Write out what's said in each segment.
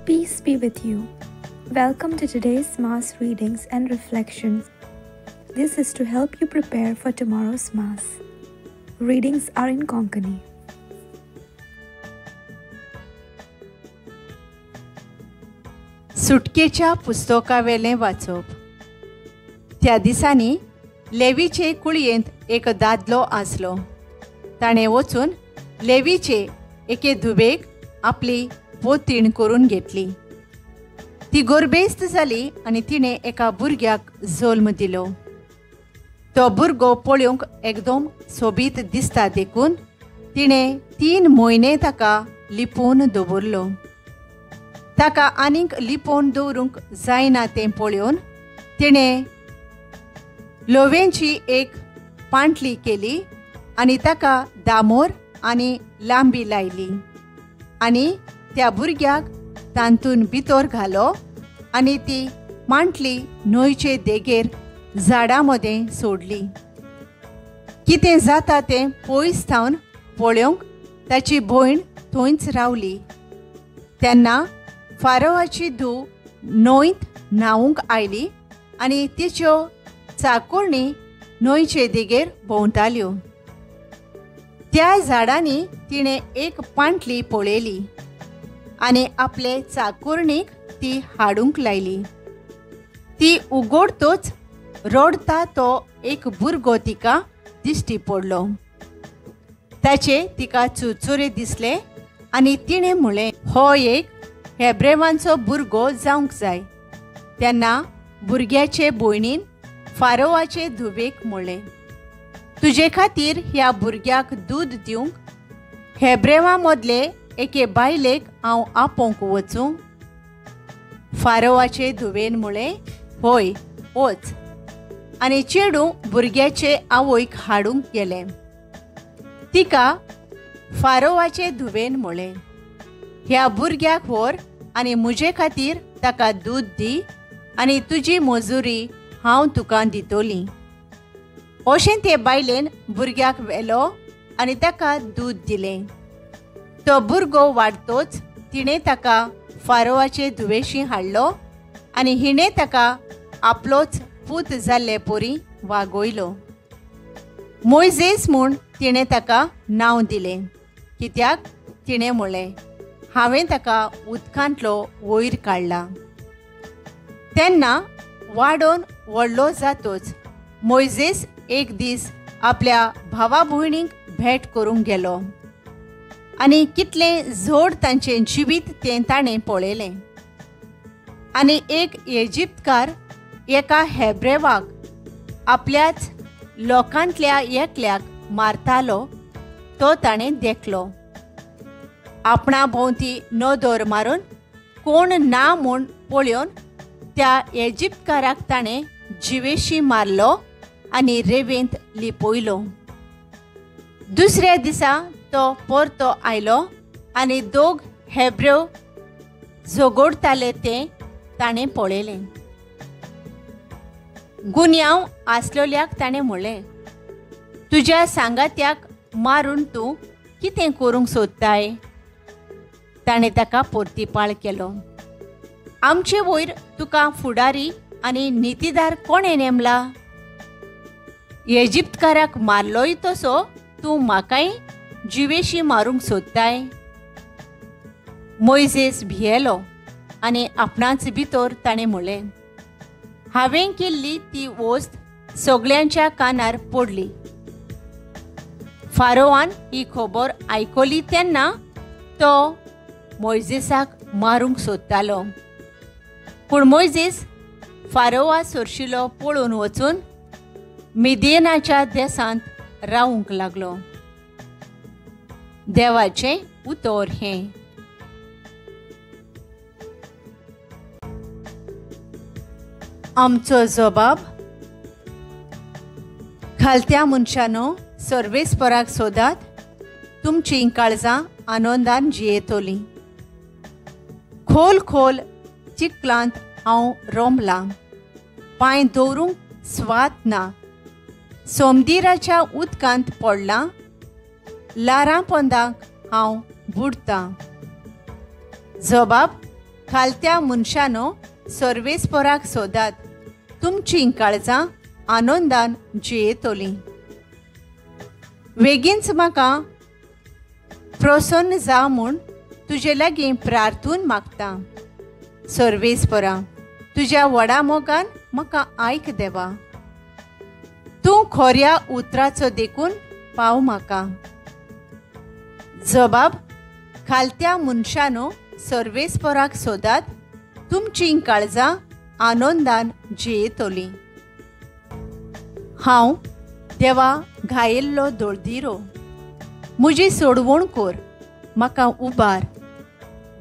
Peace be with you. Welcome to today's Mass readings and reflections. This is to help you prepare for tomorrow's Mass. Readings are in Konkani. सुटकेच्या पुस्तकावेलें वाचप. त्या दिसांनी लेवीचे कुळयेंत एक दादलो आसलो. ताणें वचून लेवीचे एके धुवेक आपली पोतीण करून घेतली. ती गोरबेस्त जाली आनी तिणें एका भुरग्याक जल्म दिलो. तो भुरगो पळोवंक एकदम सोबीत दिसता देखून तिणें 3 म्हयने ताका लिपोवन दवरलो. ताका आनीक लिपोवन दवरूंक जायना तें पळोवन तिणें लोवेंची एक पांटली केली आनी ताका दामोर आनी लांबी लायली आनी त्या भुरग्याक तांतून भितर घालो आनी ती मांटली न्हंयचे देगेर झाडां मदें सोडली. कितें जाता तें पयस थावन पळोवंक ताची भयण थंयच रावली. तेन्ना फारोवाची धूव न्हंयत न्हावूंक आयली आनी तिच्यो चाकोरणी न्हंयचे देगेर भोंवताल्यो. त्या झाडांनी तिणें एक पांटली पळयली आनी आपले चाकोरणीक ती हाडूंक लायली. ती उगडतोच रडता तो एक भुरगो तिका दिश्टी पडलो. ताचे तिका चुरचुरे दिसले आनी तिणें म्हणलें, हो एक हेब्रेवांचो भुरगो जावंक जाय. तेन्ना भुरग्याचे भयणीन फारोवाचे धुवेक म्हणलें, तुजे खातीर ह्या भुरग्याक दूद दिवंक हेब्रेवां मदले एके बायलेक हांव आपोवंक वचूं? फारोवाचे धुवेन म्हणलें, हय वच. आनी चेडूं भुरग्याचे आवयक हाडूंक गेलें. तिका फारोवाचे धुवेन म्हणलें, ह्या भुरग्याक व्हर आनी म्हजे खातीर ताका दूद दी आनी तुजी मजुरी हांव तुका दितली. अशें ते बायलेन भुरग्याक व्हेलो आनी ताका दूद दिलें. तो भुरगो वाडतोच तिणें ताका फारोवाचे धुवेशी हाडलो आनी हिणें ताका आपलोच पूत जाल्ले परी वागयलो. मोयजेस म्हूण तिणें ताका नांव दिलें, कित्याक तिणें म्हणलें, हांवें ताका उदकांतलो वयर काडला. तेन्ना वाडोवन व्हडलो जातोच मोयजेस एक दीस आपल्या भावा भयणींक भेट करूंक गेलो आनी कितलें जोड तांचें जिवीत तें ताणें पळयलें. आनी एक इजिप्तकार एका हेब्रेवाक आपल्याच लोकांतल्या एकल्याक मारतालो तो ताणें देखलो. आपणा भोंवती नदर मारून कोण ना म्हूण पळोवन त्या इजिप्तकाराक ताणें जिवेशी मारलो आनी रेवेंत लिपयलो. दुसऱ्या दिसा तो परतो आयलो आनी दोग हेब्रेव झगडताले तें ताणें पळयलें. गुन्यांव आसलेल्याक ताणें म्हणलें, तुज्या सांगात्याक मारून तूं कितें करूंक सोदताय? ताणें ताका परतीपाळ केलो, आमचे वयर तुका फुडारी आनी नितीदार कोणें नेमला? इजिप्तकाराक मारलोय तसो तूं म्हाकाय जिवेशी मारूंक सोदताय? मोयजेस भियेलो आनी आपणाच भितर ताणें म्हणलें, हांवें केल्ली ती वस्त सगल्यांच्या कानार पडली. फारोवान ही खबर आयकली तेन्ना तो मोयजेसाक मारूंक सोदतालो, पूण मोयजेस फारोवा सरशिलो पळून वचून मिदियनाच्या देशांत रावूंक लागलो. देवाचें उतर हें. आमचो जबाब. खालत्या मनशानो सर्वेस्पराक सोदात, तुमचीं काळजां आनंदान जियेतलीं. खोल खोल चिखलांत हांव रोमलां, पांय दवरूंक स्वात ना. सोमदिराच्या उदकांत पडलां, लारां पोंदाक हांव बुडतां. जबाब खालत्या मनशानो सर्वेस्पोराक सोदात, तुमचीं काळजां आनंदान जियेतलीं. वेगींच म्हाका प्रसन्न जा म्हूण तुजे लागीं प्रार्थून मागता. सर्वेस्पोरा, तुज्या व्हडा मोगान म्हाका आयक देवा. तूं खोऱ्या उतराचो देखून पाव म्हाका. जबाब: खालत्या मनशानो सर्वेस्पोराक सोदात, तुमचीं काळजां आनंदान जियेतलीं. हांव देवा घायेल्लो दोळदिरो, म्हजी सोडवण कोर, म्हाका उबार.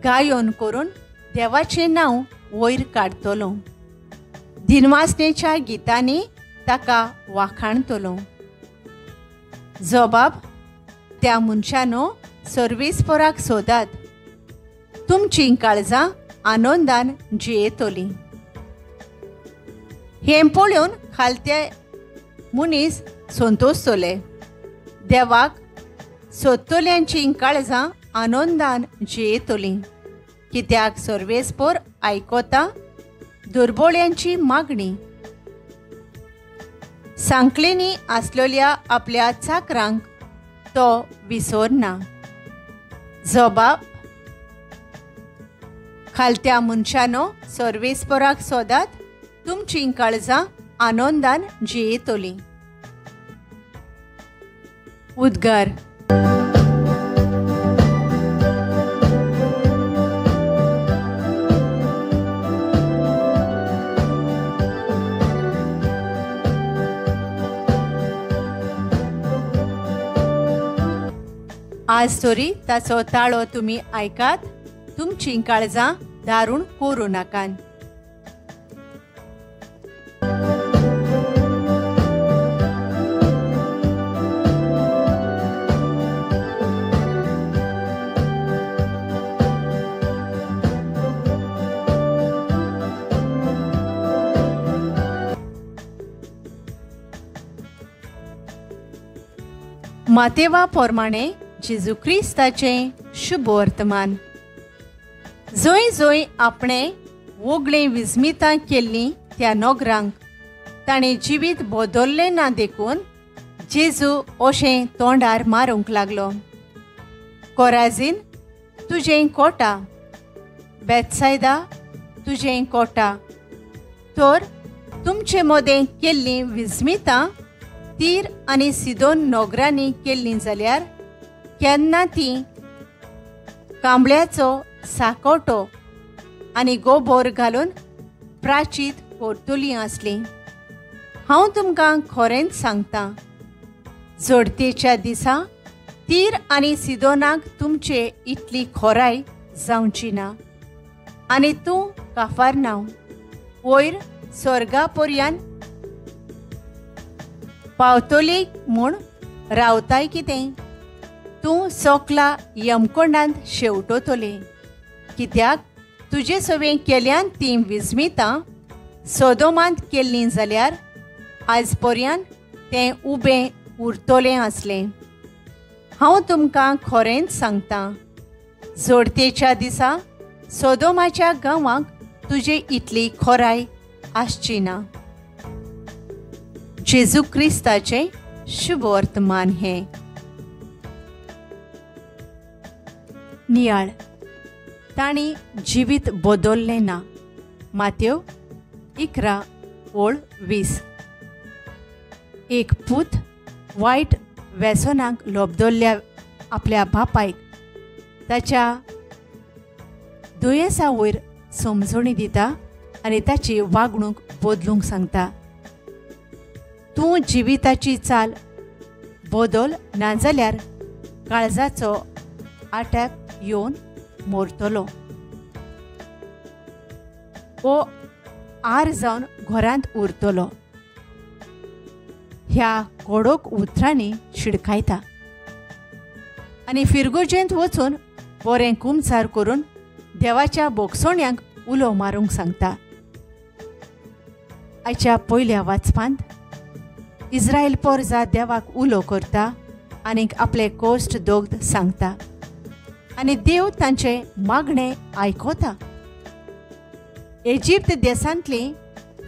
गायोन करून देवाचें नांव वयर काडटलो, दिनवासनेच्या गितांनी ताका वाखाणतलो. जबाब: त्या मनशानो सर्वेस्पोराक सोदात, तुमचीं काळजां आनंदान जियेतलीं. हें पळोवन खालते मनीस संतोशतले. देवाक सोदतल्यांचीं काळजां आनंदान जियेतलीं, कित्याक सर्वेस्पोर आयकता दुर्बोळ्यांची मागणी. सांकळींनी आसलेल्या आपल्या चाकरांक तो विसरना. जबाब: खालत्या मनशानो सर्वेस्पोराक सोदात, तुमचीं काळजां आनंदान जियेतलीं. उद्गार. आज तरी ताचो ताळो तुमी आयकात, तुमचीं काळजां दारूण करूं नाकात. मातेवा प्रमाणे जेजू क्रिस्ताचें शुभ वर्तमान. जंय जंय आपणें वोगळीं विस्मितां केल्लीं त्या नोगरांक ताणें जिवीत बदल्लें ना देखून जेजू अशें तोंडार मारूंक लागलो, कोराजीन तुजें कोटा, बेतसायदा तुजें कोटा, तर तुमचे मदें केल्लीं विस्मितां तीर आनी सिदोन नोगरांनी केल्लीं जाल्यार केन्ना ती कांबळ्याचो साकोटो आनी गोबोर घालून प्राचीत परतुलीं आसलीं. हांव तुमकां खरेंच सांगता, जोडतेच्या दिसा तीर आनी सिदोनाक तुमचे इतली खोराय जावची ना. आनी तूं काफारनांव वयर स्वर्गा पर्यान पावतली म्हूण रावताय कितें? तूं सोकला यमकोंडांत शेवटोतले, कित्याक तुजे सवें केल्यान तीं विस्मितां सोदोमांत केल्लीं जाल्यार आयज पर्यान तें उबें उरतलें आसलें. हांव तुमकां खरेंच सांगता, जोडतेच्या दिसा सोदोमाच्या गांवाक तुजे इतली खोराय आसची ना. जेजू क्रिस्ताचें शुभ वर्तमान हें. नियाळ. तांणी जिवीत बदल्लें ना. मातेव 11:20. एक पूत वायट व्यसनाक लोबदल्ल्या आपल्या बापायक ताच्या दुयेंसा वयर समजणी दिता आनी ताची वागणूक बदलूंक सांगता. तूं जिविताची चाल बदल, नाजाल्यार काळजाचो अटॅक येवन मरतलो ओ आर जावन घरांत उरतलो. ह्या कडक उतरांनी शिडकायता आनी फिरगोजेंत वचून बरें कुमसार करून देवाच्या बोगसोण्यांक उलो मारूंक सांगता. आयच्या पयल्या वाचपांत इस्रायल पोरजा देवाक उलो करता आनीक आपले कोश्ट दोग्ध सांगता आनी देव तांचे मागणें आयकता. इजिप्त देशांतली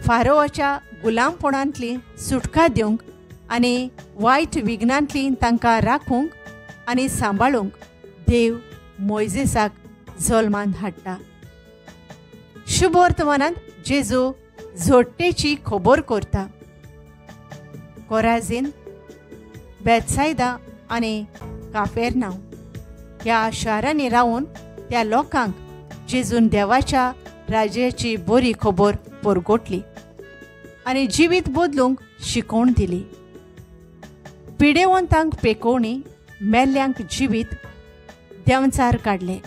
फारोवाच्या गुलामपणांतली सुटका दिवंक आनी वायट विघ्नांतली तांकां राखूंक आनी सांबाळूंक देव मोयजेसाक जल्मान हाडटा. शुभवर्तमानांत जेजू जोडटेची खबर करता. कोराझीन, बेतसायदा आनी काफेरनाव ह्या शारांनी रावन त्या लोकांक जेजून देवाच्या राज्याची बरी खबर परगटली आनी जिवीत बदलूंक शिकोवण दिली. पिडेवंतांक पेकोवणी, मेल्ल्यांक जिवीत देंवचार काडले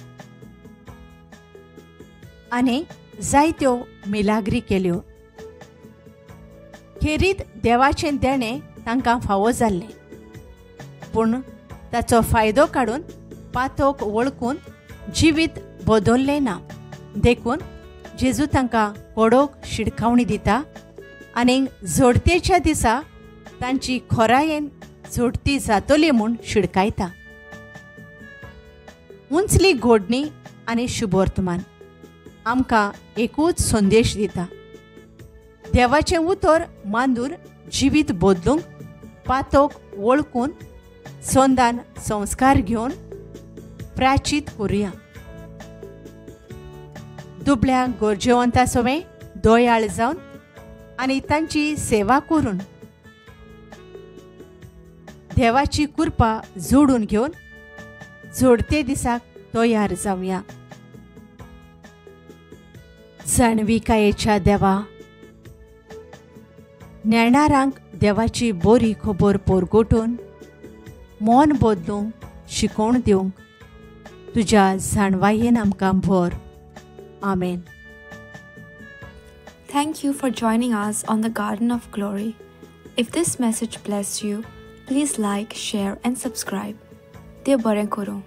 आनी जायत्यो मिलाग्री केल्यो. खेरीत देवाचें देणें तांकां फावो जाल्लें, पूण ताचो फायदो काडून पातोक वळखून जिवीत बदललें ना. देखून जेजू तांकां कोडोक शिडकावणी दिता आनी जोडतेच्या दिसा तांची खोरायेन जोडती जातली म्हूण शिडकायता. उंचली घोडणी आनी शुभवर्तमान आमकां एकूच संदेश दिता. देवाचें उतर मांदून जिवीत बदलूंक पातोक वळखून संदान संस्कार घेवन प्राचीत करुया. दुबळ्या गरजेवंता सवें दयाळ जावन आनी तांची सेवा करून देवाची कृपा जोडून घेवन जोडते दिसाक तयार जावया. जाणविकायेच्या देवा, नेणारांक देवाची बरी खबर परगटून मन बदलूंक शिकोवण दिवंक तुज्या जाणवायेन आमकां भर. आमेन. Thank you for joining us on the Garden of Glory. If this message blessed you, please like, share and subscribe. देव बरें करूं.